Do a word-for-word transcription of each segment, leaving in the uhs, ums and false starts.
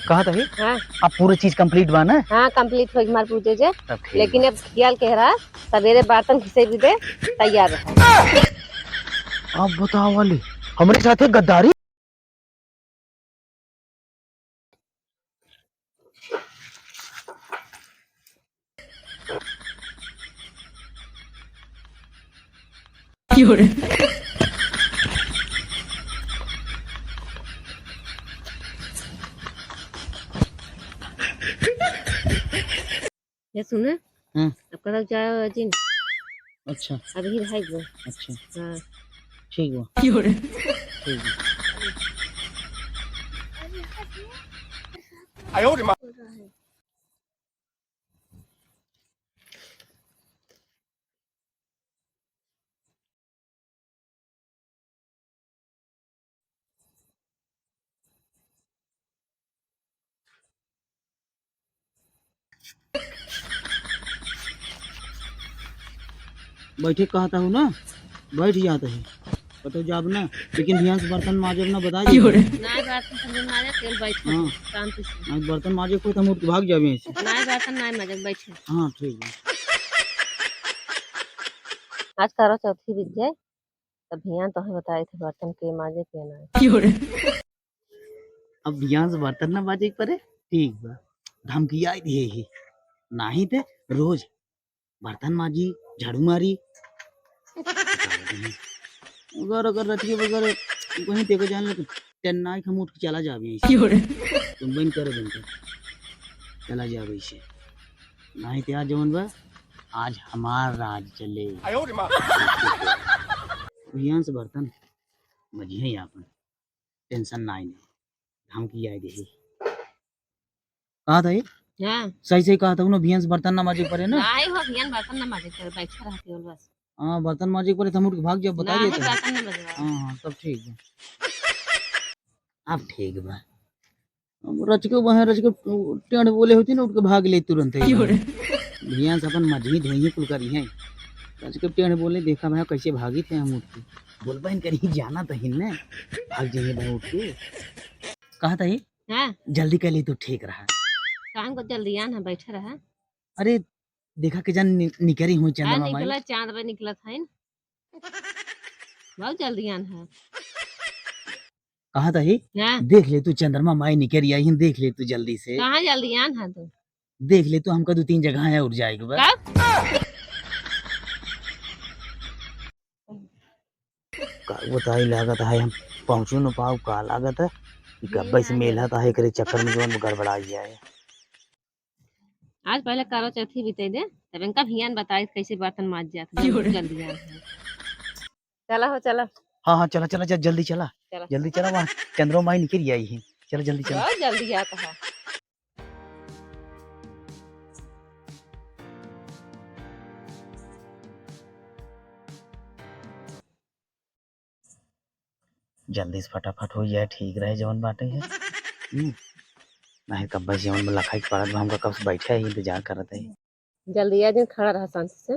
कहत ही? हाँ। अब पूरा चीज complete बा ना? हाँ, complete होइ हमार पूजे जे। तब ठीक लेकिन बा। अब खियाल के रहा, सवेरे बर्तन घिसे भी दे, तैयार रहा। अब बताओ वाली, हमरे साथे गद्दारी। ये सुने? हाँ। अब कतौ जाए जिन। अच्छा। अभी रह गो। अच्छा। हाँ। ठीक बा। ठीक बा। बैठे कहता हूँ ना, बैठ जाता है। कतौ जाब ना, लेकिन ध्यान से बर्तन माजब ना, बता दे। ना, बर्तन माजे, तेल बैठे, हाँ। शांति से। आज बर्तन माजे को तो हम उठ के भाग जाबे ऐसे। ना, बर्तन ना माजे, बैठे। हाँ, ठीक है। आज करवा चौथी बीत जाए, तब भियान तोहे बताए थे बर्तन के माजे के ना। अब भियान से बर्तन ना माजे के परे, ठीक बा। धमकियाई दिए ही, नाही ते रोज बर्तन माजी, झाड़ू मारी। अगर, अगर रतिये बगर कहीं ते को जान ले, तो टेन्नाई हम उठ के चला जाबे ऐसे। तुम बंद करो, बंद करो। चला जाबे ऐसे। नाही ते आज जवन बा, आज हमार राज चले। भियान से बर्तन मजिहे आपन, tension नाई नहीं, धमकियाई देही। कहत ही? हाँ। सही सही कहत हूँ ना, भियान से बर्तन ना माजे परे ना। नाही हो, भियान बर्तन ना माजे परे, बैठे रहती हो बस। हाँ, बर्तन माजे परे, हम उठ के भाग जाब, बता नाही, देते हैं। बर्तन ना माजे। हाँ, हाँ, तब ठीक बा। अब ठीक बा। अब रचके वहाँ रचके टेढ़ बोले होती ना, उठ के भाग ले तुरंत ही। क्यों रे? भियान से अपन मजही धोइही कुल करी हैं। रचके टेढ़ बोले, देखा भाई कैसे भागी थे हम उठ के। बोल बहन करी जाना तो ही ने, भाग जाइए भाई उठ के। कहत ही? हाँ। जल्दी कर ली तू ठीक रहा। काम को जल्दी आन है, बैठे रहा। अरे देखा के जान नि-, निकरी हुई आ, चंद्रमा माई। निकला चांद पे निकला था इन। बहुत जल्दी आन है। कहत ही? हाँ। देख ले तू चंद्रमा माई निकरी आई हैं, देख ले तू जल्दी से। कहाँ जल्दी आन है तू? देख ले तू हमका दो तीन जगह है उठ जाए के बा। कब? का बताई लागत है हम पहुँचू न पाऊ का लागत है कि कब्बे से मेला त है एकरे चक्कर में जवन गड़बड़ा जाए। आज पहले करवा चौथी बिताई दे, तब इनका भियान बताई कैसे बर्तन माज जात है, क्यों रे? जल्दी आ। चला हो, चला। हाँ, हाँ, चला, चला, चला, जल्दी चला। चला। जल्दी चला, वहाँ चंद्रमा माई निकरी आई हैं। चला, जल्दी चला। बहुत जल्दी आता है। जल्दी से फटाफट हो जाए, ठीक रहे जवन बाटे है। हम्म। नाही कब्बे से जवन में लखाई के पड़त बा, हमका कब से बैठे है, इंतजार करत है। जल्दी आ जिन, खड़ा रहा शांति से।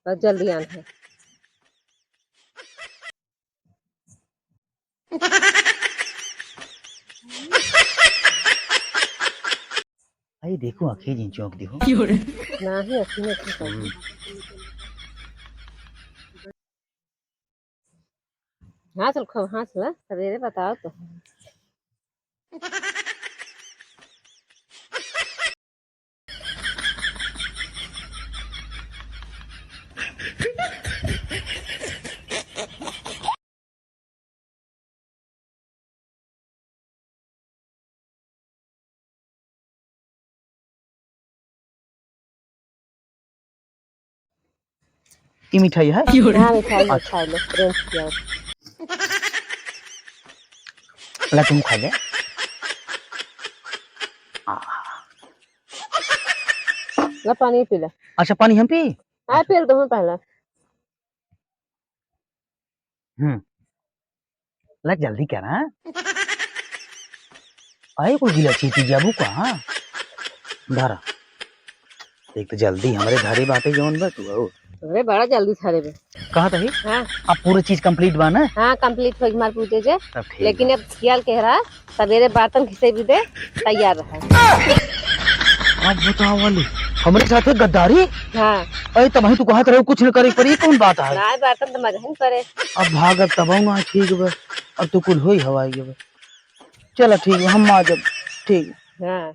और जल्दी आन है। आई देखो, आँखें जिन चौंक दी हो। क्यों रे? नाही, अखी में कुछ हम्म। हाँस ल, खूब हाँस ल, सवेरे बताओ तो। ई मिठाई है? हाँ, मिठाई है, अच्छा। खा लो, प्रेम से खिलाओ। ला, तुम खा ले। आ। ला, पानी पी ले। अच्छा, पानी हम पी? हाँ, पी ले तुम पहले। हम्म। ला जल्दी करा। आए कुल गिला चीटी जाबू कहाँ? धरा। एक तो जल्दी हमरे घरे बाटे जौन बा तू हो। अरे बड़ा जल्दी छाड़े बे। कहत ही? हाँ। अब पूरा चीज complete बा ना? हाँ, complete होइ हमार पूजे जे। तब ठीक लेकिन बा। अब खियाल के रहा, सबेरे बर्तन घिसे भी दे, तैयार रहे। अब बताओ वाली, हमरे साथे गद्दारी? हाँ। अरे तब तू कहत रहे कुछ न करे पर, ये कौन बात है? ना, बर्तन तो मजहिन पड़े। अब भागब तब ना ठीक बा, अब तो कुल होई हवाई बा। चला ठीक बा, हम आ जब। ठीक। हाँ।